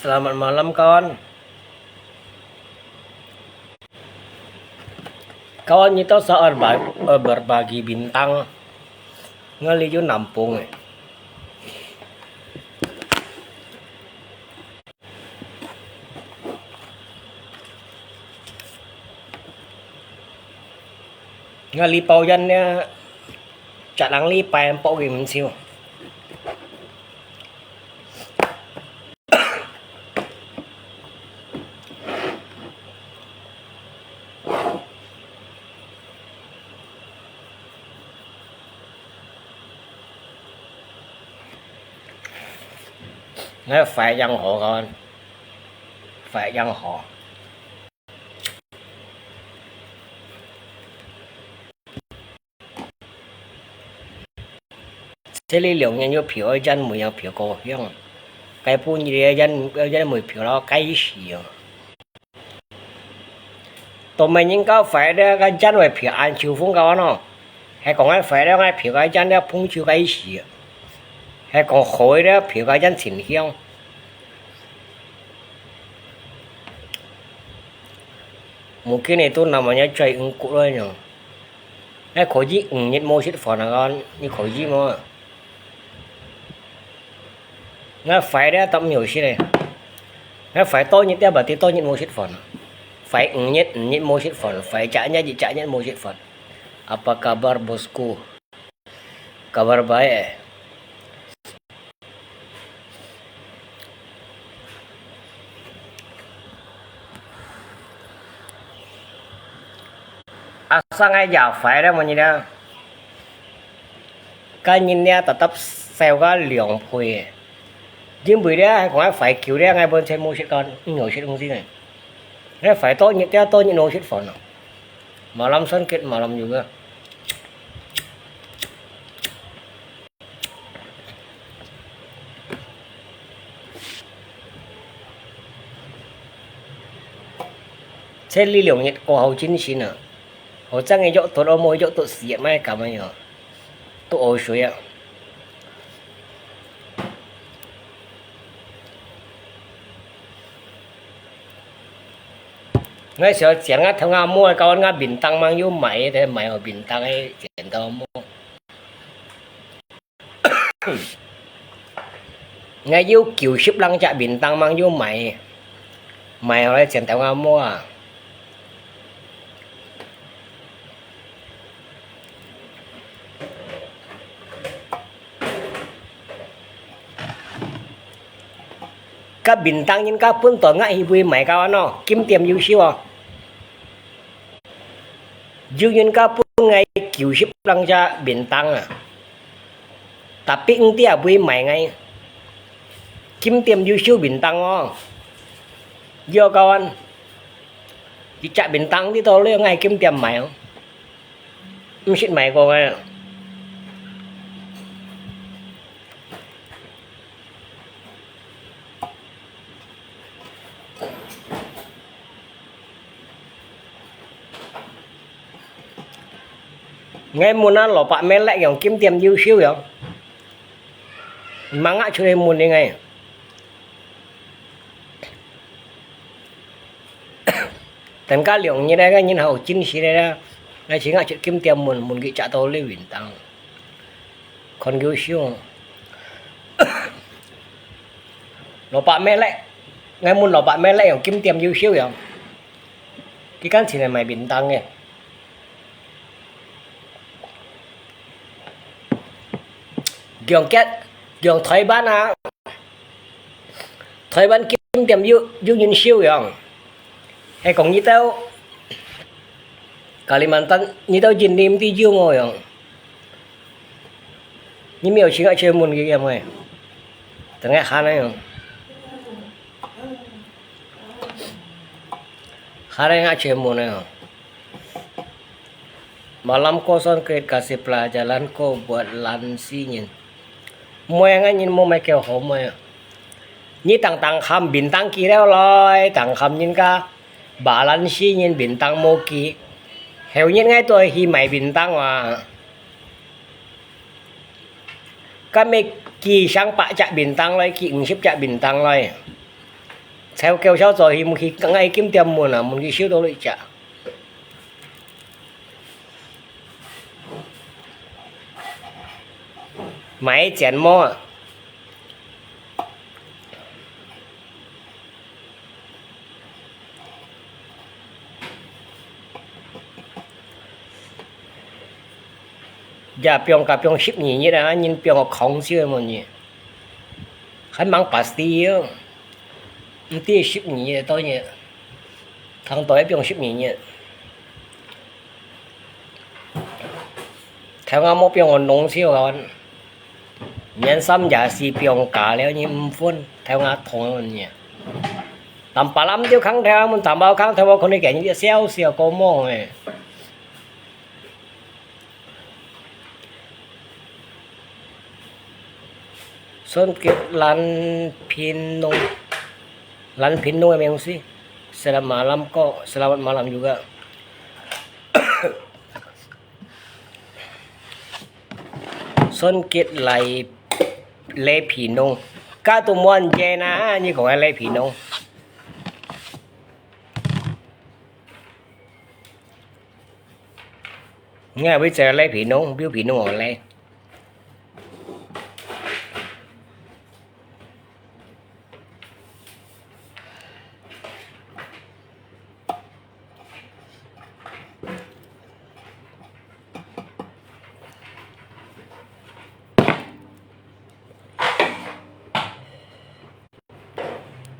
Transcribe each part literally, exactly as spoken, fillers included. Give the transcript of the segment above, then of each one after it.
Selamat malam, kawan. Kawan, nito sa arba-, eh, berbagi bintang. Ngali yu nampung eh. Ngali pau yan nia, cak nang li pai pok gim siu. Ngai phải yang hò kon, phải yang hò. Thế này兩年又漂一陣，每樣漂高興，該半日一陣，一陣每漂到該死啊！都沒人搞phải的，該陣會漂恁秋風搞喏。係講該phải的，該漂該陣了，碰秋該死啊！係講好的，漂該陣清香。Mungkin itu namanya cai engkuk lah nyo. 哎，可以五日無食飯啊，你可以無？那快咧，都毋好食咧。那快多日咧，berarti多日無食飯。快五日，五日無食飯；快隻日，一隻日無食飯。Apa kabar, bosku? Kabar baik eh. Asa ngai ya phải咧，無你咧。該人咧，tetap瘦个兩倍。因為咧，講該快久咧，𠊎本身無食過，毋好食東西呢。該快多日咧，多日無食飯咯。Malam sakit，malam juga。 這兩日過好精神啊！好像个藥都無，藥都死，莫咁樣，都屙水啊！𠊎想剪啊，頭啊，毛个，搞啊，bintang mang有賣个，賣个bintang个，剪到毛。 𠊎有九十零隻bintang mang有賣，賣好來剪頭啊毛啊。該bintang人家本到𠊎去買賣个喏，金店有收哦。 有人家分𠊎九十零隻bintang啊，tapi毋知啊會賣𠊎。金店有收bintang哦，要个啊，一隻bintang知道了，𠊎金店買哦，毋識買過个。 𠊎問啊，老伯merek樣，金店有收樣，吂啊出去問你𠊎。等加兩日咧，該人還有精神咧，來尋𠊎出金店問，問佢食到這便當，看佢笑。老伯咩咧？𠊎問老伯咩咧，用金店有笑樣。佢講前來買便當个。強結，強台灣啊！ 台灣金店有，有人笑樣，係講你兜Kalimantan，你兜印尼毋知有無樣？你無去，𠊎去問佢有無？等下喊啊樣，喊啊𠊎去問啊樣。Malam ko Songket kasih pelajaran ko buat lansia nyin. 妹啊，𠊎人無買幾好妹啊。你當當喊便當寄了來，當喊人家買lansia人便當無寄。後日𠊎都去買便當啊。該麼寄上百隻便當來，寄五十隻便當來。臭狗笑做戲，問去，𠊎金店問啊，問佢收到幾隻。 買一件無啊？也放假放十二日啊，人放學空少个無呢？還吂pasti哦，毋知十二日到呢，通到放十二日。 頭下無放學弄笑啊，年三也是放假了，你毋分，頭下痛啊你。Tampalam就空頭，mun tambal空頭，我看你个人笑笑个毛诶。Songket Lan Pinung, Lan Pinung yang sih. Selamat malam kok, selamat malam juga. Songket Lai Lê Phi Nông. Cá tu muôn chê na, như còn ai Lê Phi Nông. Nghe bây giờ Lê Phi Nông, Bill Phi Nông ở Lê.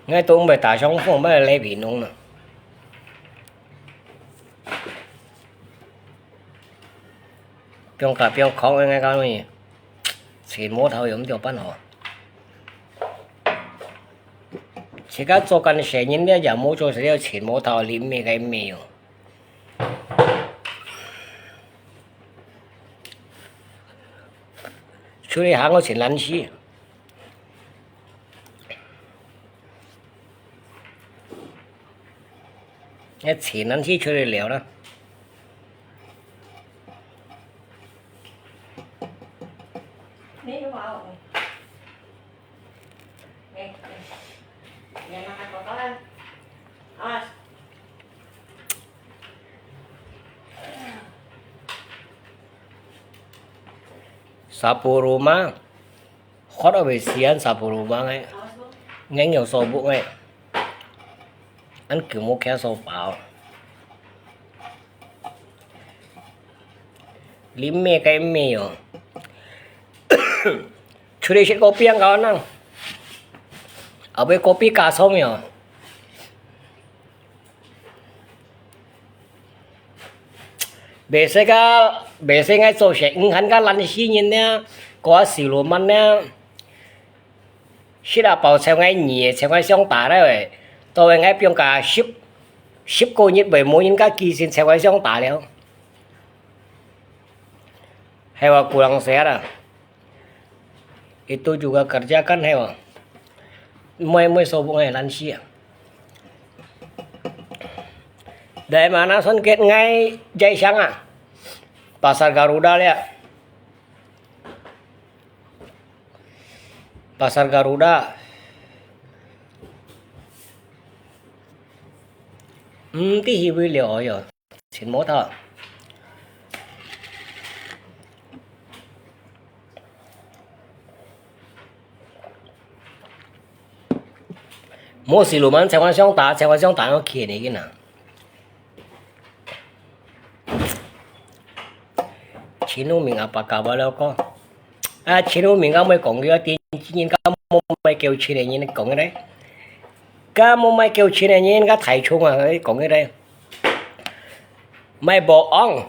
Ngay tôi cũng phải tả trong phòng mới là Lê Phi Nông nè. Piong cả piong khó ngay ngay cái này. Chỉ mua thầu yếm tiểu bán hả? Chỉ có cho căn sẽ nhìn đấy, giờ mua cho sẽ điều chỉnh mua thầu lím mì cái mì. Chú đi hàng có chỉnh lăn xí. Cái chỉnh lăn xí chú đi liều đó. Sapuruma, hot ở bên sian Sapuruma ngay, ngay nhiều sổ bụng ngay, ăn kiểu mua kia sổ bảo. Lím mì cái mì ò. Chú đi xếp kopi ang kao năng. Ở bên kopi cà sông ò. Bể xe cá, bể xe ngay sổ xe, ưng hẳn cá lăn xí nhìn nè. Có xíu lùa mặn nè. Xít à bảo chèo ngay nhỉ, chèo ngay xiong tả đấy. Tôi ngay piong cả ship, ship cô nhít bởi mối nhìn cá kỳ xin chèo ngay xiong tả léo. Hay là cô đang xe đó. Itu juga kerjakan hay là. Môi môi số bụng hay lăn xí à. Dari mana Songket ngay jai siang à. Pasar Garuda lẹ. Pasar Garuda. 毋知去位了哦喲，尋無到。無事路嘛，請我相打，請我相打，我企你个呐。 陳如明啊，八九八了講。啊，陳如明啊，毋會講个，電視人家無賣夠錢个人講个咧。家無賣夠錢个人，家大眾啊，講个咧。賣保安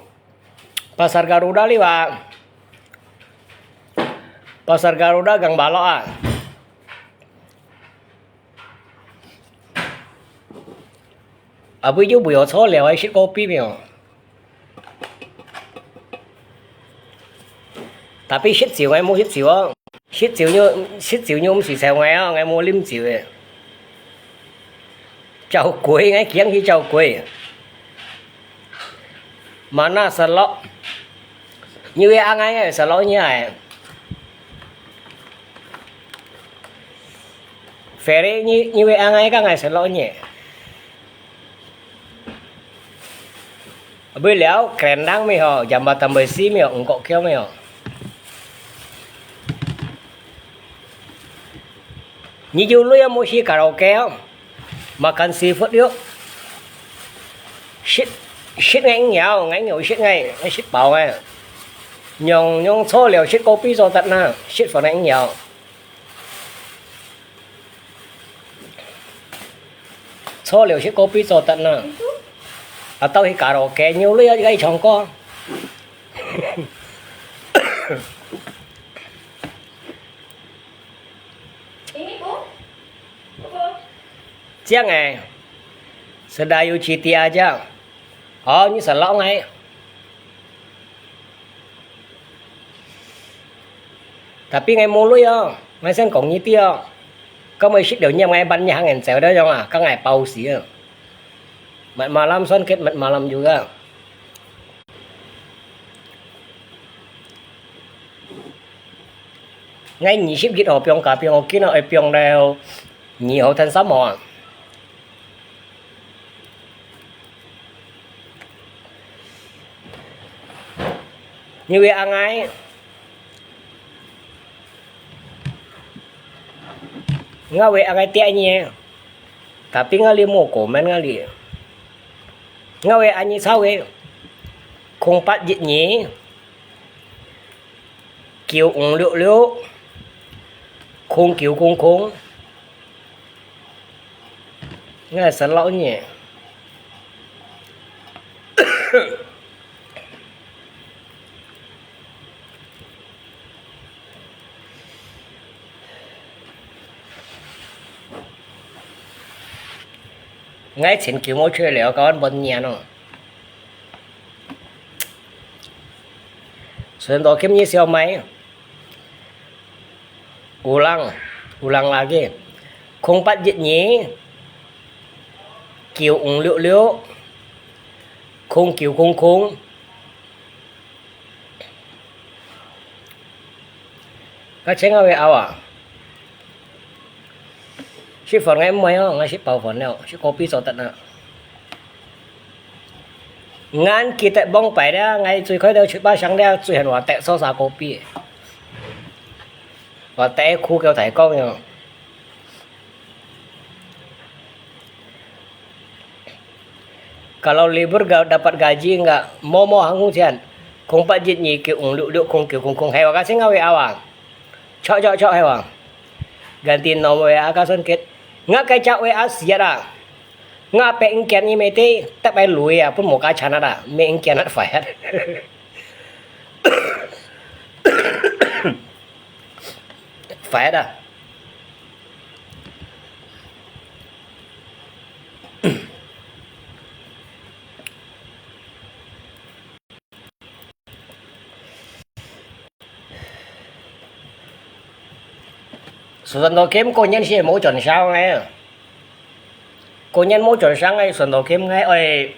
，Pasar Garuda liwat。Pasar Garuda gang balok啊。 啊，尾就尾哦，坐了，食kopi無？tapi食酒，𠊎無食酒哦。食酒又，食酒又毋係愁𠊎哦，𠊎無啉酒个。酒鬼，𠊎驚去酒鬼。Mana salok？你會恁樣个salok你哎？Ferry，你，你會恁樣个，𠊎salok你。 Beliau kerendang meh ho, jambatan besi meh ho, engkok kiau meh ho. Ni jului ya musi karaoke ho, makan seafood yuk. Sit, sit ngai ngiau, ngai ngiau sit ngai, ngai sit pau ngai. Nyong, nyong cho liao sit kopi cho tat na, sit fo ngai ngiau. 坐了食kopi做得啦。啊，到去卡拉OK，有女仔愛唱歌。這樣誒，sedang有幾點啊？這樣，哦，你salok誒。 Tapi ngai mului oh, ngai sen kong niti oh. Kau mai sit deu nyam ngai ban nyah ngen ceu deu yong ah, kau ngai pau si ah. Mat malam son ket mat malam juga. Ngai nyi sip git oh piong ka piong oh kin oh ai piong deu. Nyi hou than sâm hò. Nyi wê a ngai. Nga wê a ngai tiak nyi. Tapi nga li mô kô man nga li. Nga wê a nyi chau wê. Không bắt dịch nhỉ. Kiu ung liu liu. Khung kiu khung khung. Ngai salok nyi. Ngai chên kiu mô chue liao, kau ăn bôn ngian oh. Suen tô kim nyi siau mai. Ulang, ulang lagi. Không bắt dịch nhỉ. Kiu ung liu liu. Khung kiu khung khung. Ka cheng a wê ao ah. Sit phòn ngai mui oh, ngai sit pau phòn nèo, sit kopi cho tat na. Ngan ki tet bong pai dia, ngai chui khoi deu chut ba sang dia, chui hàn wa tet so sa kopi. Wa tet khu kêu thai kong yo. Kalau libur ga-, dapat gaji enggak, momo hang hung sian. Không bắt dịch nhỉ kiu ung liu liu khung kiu khung khung, hei wa ka sing nga wê ao ah. Chok chok chok hei wa. Ganti nom wê a ka son ket. Nga kai chak wê a siat ah. Nga pe ing kian nyi mê tê, tap ai lui ah, pun mo ka chan ah, mê ing kian ah phải ah. Phải ah. Suen tô kim kô nhen si mô chọn sang ngai. Kô nhen mô chọn sang ngai, suen tô kim ngai, oi,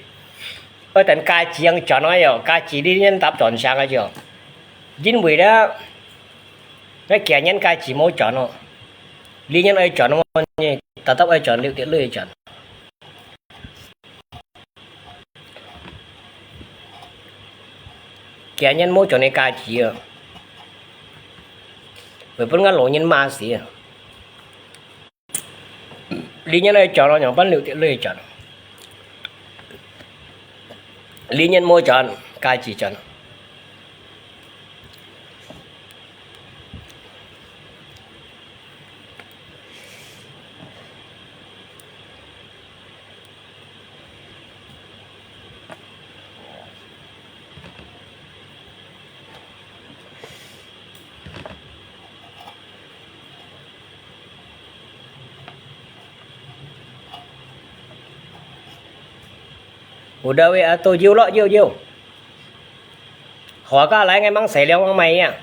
oi tén gaji ang chọn ngai yo, gaji li nhen tap chọn sang ngai yo. Yin wê da, ngai kia nhen gaji mô chọn oh. Li nhen oi chọn mô nyi, ta tap oi chọn liu tiet lui chọn. 今年無賺个家己啊，會分𠊎老人罵死啊！你年來賺咯，樣般你來賺？你年無賺，家己賺。 Udah weh, atuh，有咯，有，有。花甲來，𠊎吂洗了，𠊎買呀。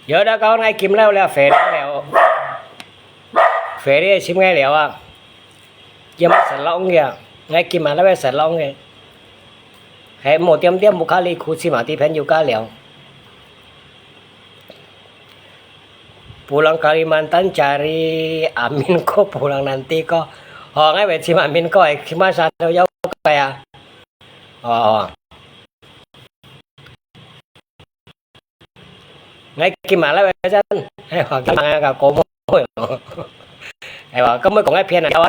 有了，講𠊎金了了，肥了了，肥了，心愛了啊！也毋使浪个，𠊎金嘛，那邊使浪个，還無點點，無卡里苦心嘛，啲朋友家了。 Pulang Kalimantan cari Amin ko, pulang nanti ko. Ho, ngai wei cima Amin ko, eh, cima satu yau kaya. Oh, oh. Ngai cima lah wei jan. Eh, ho, cima ngai ka komo. Eh, ho, kamu kong ngai pian ah.